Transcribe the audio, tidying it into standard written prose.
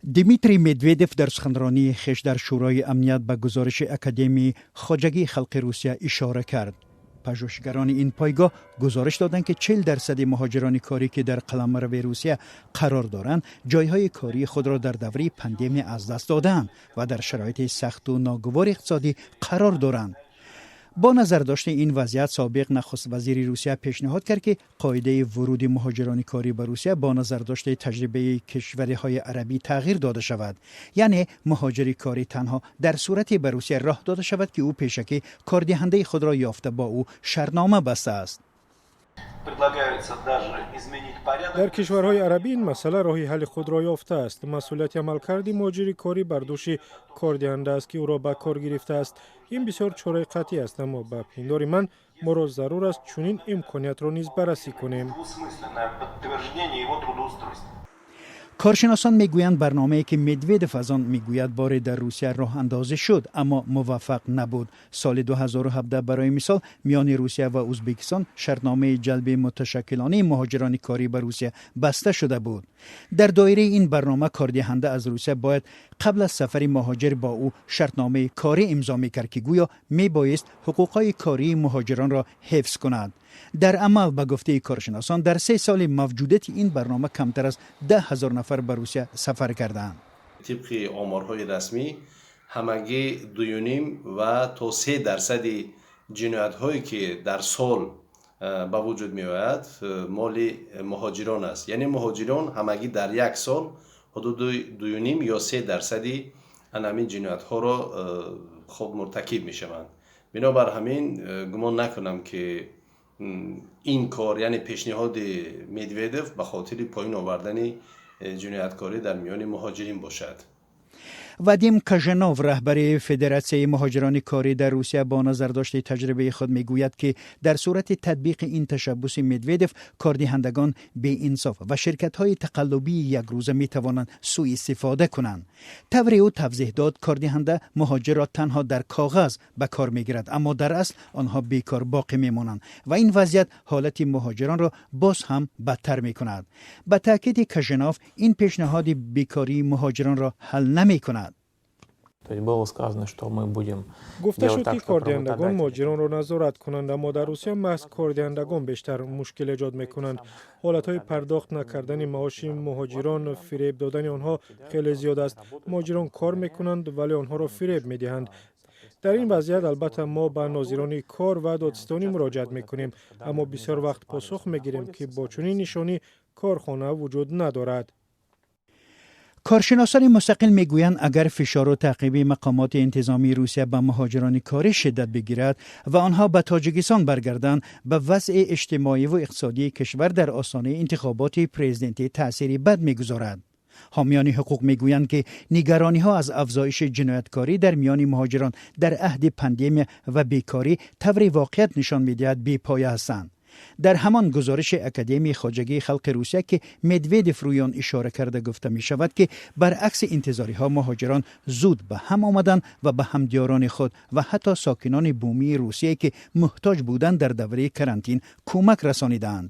Дмитрий Медведев дар суханронии хеш дар Шӯрои Амният ба гузориши Академияи хоҷагии халқи Русия ишора кард. Пажӯҳишгарони ин пойгоҳ гузориш доданд, ки 40 дарсади муҳоҷирони корӣ, ки дар қаламрави Русия қарор доранд, ҷойҳои кории худро дар давраи пандемия аз даст додаанд ва дар шароити сахту ногувори иқтисодӣ қарор доранд. Бо назардошти ин вазъият, собиқ нахуствазири Русия пешниҳод кард, ки қоидаи вуруди муҳоҷирони корӣ ба Русия бо назардошти таҷрибаи кишварҳои арабӣ тағйир дода шавад, яъне муҳоҷири корӣ танҳо дар сурате ба Русия роҳ дода шавад, ки ӯ пешакӣ кордиҳандаи худро ёфта, бо ӯ шартнома бастааст. Дар кишварҳои арабӣ ин масъала роҳи ҳалли худро ёфтааст. Масъулияти амалкарди муҳоҷири корӣ бар дӯши кордиҳанда аст, ки ӯро ба кор гирифтааст. Ин бисёр чораи қатъӣ аст, аммо ба пиндори ман моро зарур аст чунин имкониятро низ баррасӣ кунем. Коршиносон мегӯянд, барномае, ки Медведев аз он мегӯяд, боре дар Русия роҳандозӣ шуд, аммо муваффақ набуд. Соли 2017, барои мисол, миёни Русия ва Ӯзбекистон шартномаи ҷалби муташаккилонаи муҳоҷирони корӣ ба Русия баста шуда буд. Дар доираи ин барнома кордиҳанда аз Русия бояд қабл аз сафари муҳоҷир бо ӯ шартномаи корӣ имзо мекард, ки гӯё мебоист ҳуқуқҳои кории муҳоҷиронро ҳифз кунад. Дар амал, ба гуфтаи коршиносон, дар 3 соли мавҷудияти ин барнома камтар аз 10 000 нафар ба Русия сафар кардаанд. Тибқи оморҳои расмӣ, ҳамагӣ 2,5 ва то 3 дарсади ҷиноятҳое, ки дар сол ба вуҷуд меояд, моли муҳоҷирон аст. Яъне муҳоҷирон ҳамагӣ дар як сол ҳудуди 2,5 ё 3 дарсади ана ҳамин ҷиноятҳоро хуб муртакиб мешаванд. Бинобар ҳамин, гумон накунам, ки ин кор, яъне пешниҳоди Медведев, ба хотири поён овардани ҷинояткорӣ дар миёни муҳоҷирин бошад. Вадим Кажанов, раҳбари Федератсияи муҳоҷирони корӣ дар Русия, бо назардошти таҷрибаи худ мегӯяд, ки дар сурати татбиқи ин ташаббуси Медведев, кордиҳандагон беинсоф ва ширкатҳои тақаллубии якрӯза метавонанд сӯистифода кунанд. Тавре ӯ тавзеҳ дод, кордиҳанда муҳоҷирро танҳо дар коғаз ба кор мегирад, аммо дар асл онҳо бекор боқӣ мемонанд ва ин вазъият ҳолати муҳоҷиронро боз ҳам бадтар мекунад. Ба таъкиди Кажанов, ин пешниҳоди бекории муҳоҷиронро ҳал намекунад. Гуфта шуд, ки кордиҳандагон муҳоҷиронро назорат кунанд, аммо дар Русия маҳз кордиҳандагон бештар мушкил эҷод мекунанд. Ҳолатҳои пардохт накардани маоши муҳоҷирон, фиреб додани онҳо хеле зиёд аст. Муҳоҷирон кор мекунанд, вале онҳоро фиреб медиҳанд. Дар ин вазъият, албатта, мо ба нозирони кор ва додситонӣ муроҷиат мекунем, аммо бисёр вақт посух мегирем, ки бо чунин нишонӣ корхона вуҷуд надорад. Коршиносони мустақил мегӯянд, агар фишору таъқиби мақомоти интизомии Русия ба муҳоҷирони корӣ шиддат бигирад ва онҳо ба Тоҷикистон баргарданд, ба вазъи иҷтимоиву иқтисодии кишвар дар остонаи интихоботи президентӣ таъсири бад мегузорад. Ҳомиёни ҳуқуқ мегӯянд, ки нигарониҳо аз афзоиши ҷинояткорӣ дар миёни муҳоҷирон дар аҳди пандемия ва бекорӣ, тавре воқеият нишон медиҳад, бепоя ҳастанд. Дар ҳамон гузориши Академияи хоҷагии халқи Русия, ки Медведев рӯи он ишора карда, гуфта мешавад, ки баръакси интизориҳо муҳоҷирон зуд ба ҳам омаданд ва ба ҳамдиёрони худ ва ҳатто сокинони бумии Русия, ки муҳтоҷ буданд, дар давраи карантин кӯмак расонидаанд.